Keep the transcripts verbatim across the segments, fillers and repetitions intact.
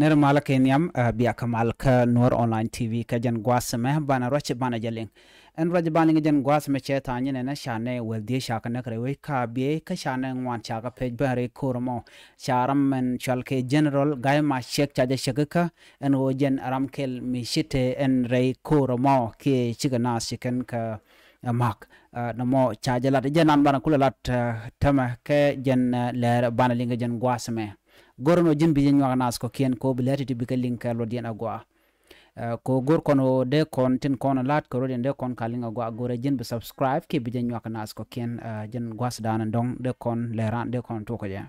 Nɛr malä kɛ nhiam, ɛ, bia kɛ mal kä Nuɔr Online T V kä jɛn gua̱a̱th ɛmɛ banɛ ruac banɛ jɛ liŋ. Ɛn ruac banɛ liŋ jɛn gua̱a̱th ɛmɛ cɛ tha̱a̱ŋ nyinɛ nɛ ca nɛ wäl dhieec ca kɛ näk rɛy wec ka biey kä ca nɛ ŋuan ca kɛ pec ben rɛy ko̱r ɛmɔ. Ca ram mɛn cual kɛ General Gai Machiek ca jɛ cäk kä ɛn ɣöö jɛn ram kɛl mi citɛ ɛn rɛy ko̱r ɛmɔ kiɛ cikɛ naath ci kɛn kɛ, ɛ, ma̱k. Ɛ, nɔmɔ ca jɛ lat jɛ nan banɛ kulɛ lat, ɛ, tämɛ kɛ jɛn, ɛ, lɛr banɛ liŋ kɛ jɛn gua̱a̱th ɛmɛ. Go̱r ɛn ɣöö ji̱n bi jɛ nyuak naath kɔ̱kiɛn kɛ ɣöö bi lɛr ti̱ti̱ bikɛ liŋ kɛ luɔtdiɛn agua. Ɛ, kɛ ɣöö go̱r kɔn ɣöö dee kɔn tin kɔn lat kɛ rɔ̱diɛn dee kɔn ka liŋ agua, go̱r ɛ ji̱n bi subscribe kiɛ bi jɛ nyuak naath kɔ̱kiɛn, ɛ, jɛn gua̱a̱th danɛ dɔ̱ŋ dee kɔn lɛr an dee kɔn tuɔk kɛ jɛ.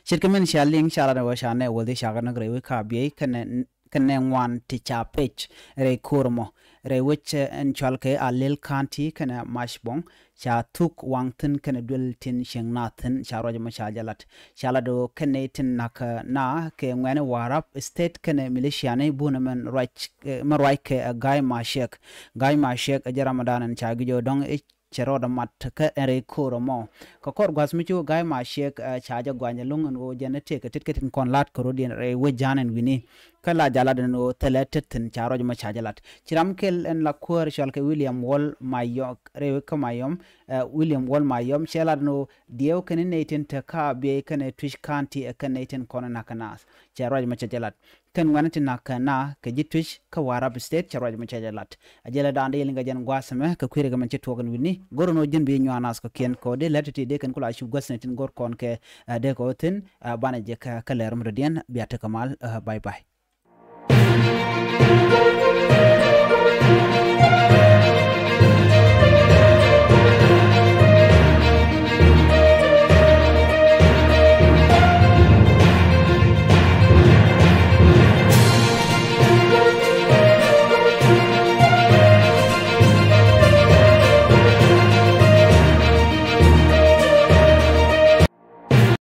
Ce̱tkɛ min cia liŋ ca lat ɛ ɣöö ca nɛ wäl dhieec ca kɛ näk rɛy wec ka biey kɛnɛ, kɛnɛ ŋuan ti ca pec rɛy ko̱r ɛmɔ. Rɛy wec, ɛ, ɛn cual kɛ Alil County kɛnɛ Mashbong ca thuk waŋ thi̱n kɛnɛ duel tin cieŋ naath thi̱n ca ruac ɛmɔ ca jɛ lat. Ca lat ɣöö kɛnɛ tin na̱k, ɛ, na kɛ ŋuɛ̈ni Warrap State kɛnɛ militiani bunɛ mɛn ruac, ɛ, mɛn ruac kɛ, ɛ, Gai Machiek. Gai Machiek ɛ jɛ Ramadan ɛn ca gi̱c ɣöö dɔ̱ŋ i̱ cɛ rɔɔdɛ mat kä ɛn rɛy ko̱r ɛmɔ. Kɛ kɔr gua̱th mi cu Gai Machiek, ɛ, ca jɛ guany ɛlɔ̱ŋ ɛn ɣöö jɛn ɛ tëëkɛ tet kɛ tin kɔn la̱t kɛ rɔ̱diɛn rɛy wec ja̱a̱n ɛn wi̱ni. Kä la jɛ lat ɛn ɣöö thilɛ tet thi̱n ca ruac ɛmɔ ca jɛ lat. Ci ram kɛl ɛn la kuäär cɔal kɛ William Wall Mayom, rɛy wec kä Mayom, ɛ, William Wall Mayom cɛ lat ɛn ɣöö diɛw kɛn nɛy tin te ka biey kɛnɛ Twic County ɛ kɛn nɛy tin kɔn na̱k kɛ naath. Cɛ ruac ɛmɔ ca jɛ lat. Kɛn ŋuɛ̈ni tin na̱k kɛ naath kɛ ji̱ Twic kä Warrap State cɛ ruac ɛmɔ ca jɛ lat. A jɛlɛ da̱a̱n dee yɛ liŋ kɛ jɛn gua̱a̱th ɛmɛ kɛ kui̱ rɛ kɛ mɛn ci tuɔɔk ɛn wi̱ni. Go̱r ɛn ɣöö ji̱n bi nyuak naath kɔ̱kiɛn kɛ ɣöö dee lɛr ti̱ti̱ dee kɛn kula cu gua̱thni tin go̱r kɔn kɛ, ɛ, dee kɛ ɣöö thi̱n, ɛ, banɛ jɛ kä, kä lɛr mi dɔ̱diɛn bia tekɛ mal, ɛ, bye bye.